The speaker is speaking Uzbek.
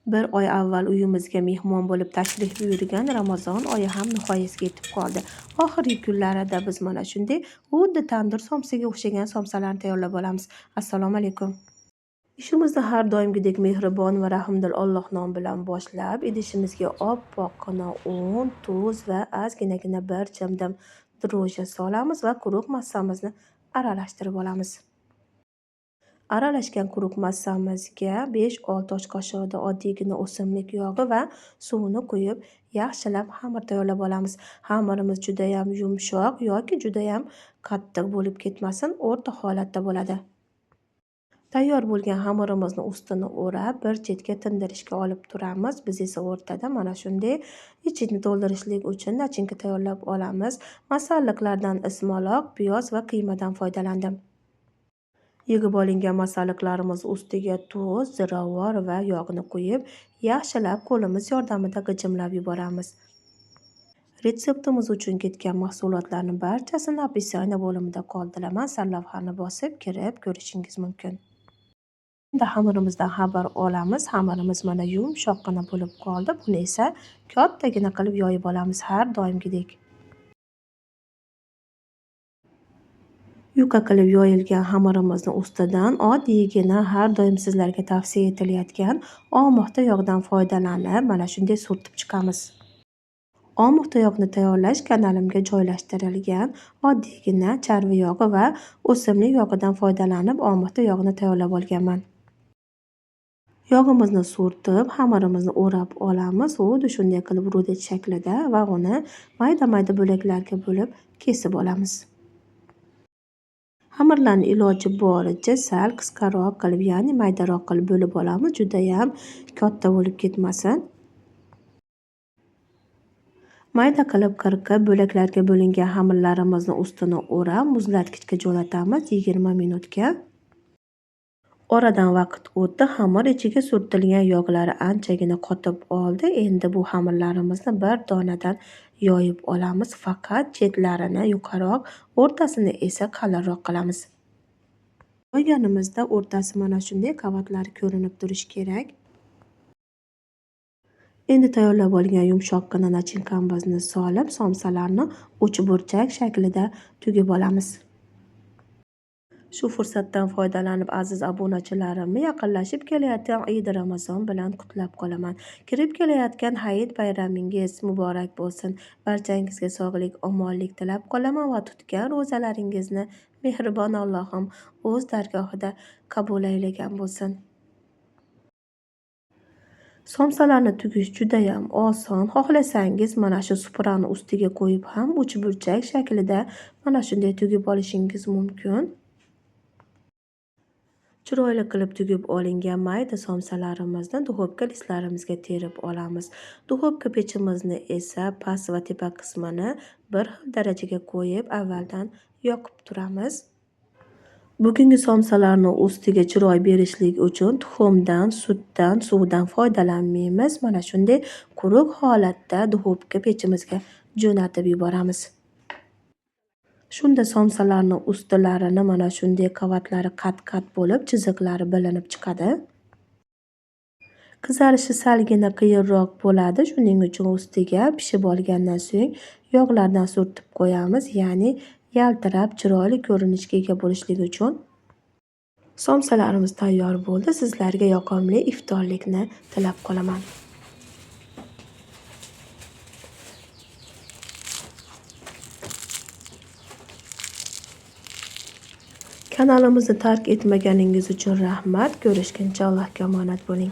Bir oy avval uyimizga mehmon bo'lib tashrif buyurgan Ramazon oyi ham nihoyasiga yetib qoldi. Oxirgi kunlarida biz mana shunday xuddi tandir somsaga o'xshagan somsalarni tayyorlab olamiz. Assalomu alaykum. Ishimizni har doimgidek mehribon va rahmdil Alloh nomi bilan boshlab, idishimizga oppoqqina un, tuz va ozginagina bir chimdim dro'jja solamiz va quruq massamizni aralashtirib olamiz. Aralashgan quruq massamizga 5-6 osh qoshiqda oddiygina o'simlik yog'i va suvni quyib, yaxshilab xamir tayyorlab olamiz. Xamirimiz juda ham yumshoq yoki juda ham qattiq bo'lib ketmasin, o'rta holatda bo'ladi. Tayyor bo'lgan xamirimizni ustini o'rab, bir chetga tindirishga olib turamiz. Biz esa o'rtada mana shunday ichini to'ldirishlik uchun nachinka tayyorlab olamiz. Masalliqlardan ismaloq, piyoz va qiymadan foydalandim. Yig'ib olingan masalliqlarimiz ustiga tuz, ziravor va yog'ni quyib, yaxshilab qo'limiz yordamida g'ijimlab yuboramiz. Retseptimiz uchun ketgan mahsulotlarning barchasini описание bo'limida qoldiraman. Sarlavhani bosib kirib ko'rishingiz mumkin. Endi xamirimizdan xabar olamiz. Xamirimiz mana yumshoqqina bo'lib qoldi. Buni esa kattagina qilib yoyib olamiz har doimgidek. Yuqa qilib yoyilgan xamirimizni ustidan oddiygina har doim sizlarga tavsiya etilayotgan olmixta yog'dan foydalanib mana shunday surtib chiqamiz. Olmixta yog'ni tayyorlash kanalimga joylashtirilgan oddiygina charvi yog'i va o'simlik yog'idan foydalanib olmixta yog'ini tayyorlab olganman. Yog'imizni surtib, xamirimizni o'rab olamiz. Xuddi shunday qilib rulet shaklida va uni mayda-mayda bo'laklarga bo'lib kesib olamiz. Xamirlarni iloji boricha sal qisqaroq qilib, ya'ni maydaroq qilib bo'lib olamiz. Juda ham katta bo'lib ketmasin. Mayda qilib qirqib bo'laklarga bo'lingan xamirlarimizni ustini o'rab, muzlatgichga jo'natamiz 20 minutga. Oradan vaqt o'tdi, xamir ichiga surtilgan yog'lari anchagina qotib oldi. Endi bu xamirlarimizni bir donadan yoyib olamiz. Faqat chetlarini yuqaroq, o'rtasini esa qalinroq qilamiz. Yoyganimizda o'rtasi mana shunday qavatlari ko'rinib turishi kerak. Endi tayyorlab olgan yumshoqqina nachinkamizni solib, somsalarni uchburchak shaklida tugib olamiz. Shu fursatdan foydalanib aziz obunachilarimni yaqinlashib kelayotgan Eid Ramazon bilan qutlab qolaman. Kirib kelayotgan Hayit bayramingiz muborak bo'lsin. Barchangizga sog'lik, omonlik tilab qolaman va tutgan ro'zalaringizni mehribon Allohim o'z dargohida qabul aylagan bo'lsin. Somsalarni tugish juda ham oson. Xohlasangiz mana shu suprani ustiga qo'yib ham uchburchak shaklida mana shunday tugib olishingiz mumkin. Chiroyli qilib tugib olingan mayda somsalarimizni duxovka listlarimizga terib olamiz. Duxovka pechimizni esa past va tepa qismini bir xil darajaga qo'yib, avvaldan yoqib turamiz. Bugungi somsalarni ustiga chiroy berishlik uchun tuxumdan, sutdan, suvdan foydalanmaymiz. Mana shunday quruq holatda duxovka pechimizga jo'natib yuboramiz. Shunda somsalarni ustilarini mana shunday qavatlari qat-qat bo'lib, chiziqlari bilinib chiqadi. Qizarishi salgina qiyinroq bo'ladi. Shuning uchun ustiga pishib olgandan so'ng yog'lardan surtib qo'yamiz, ya'ni yaltirab chiroyli ko'rinishga ega bo'lishligi uchun. Somsalarimiz tayyor bo'ldi. Sizlarga yoqimli iftorlikni tilab qolaman. Kanalimizni tark etmaganingiz uchun rahmat. Ko'rishguncha Allohga omonat bo'ling.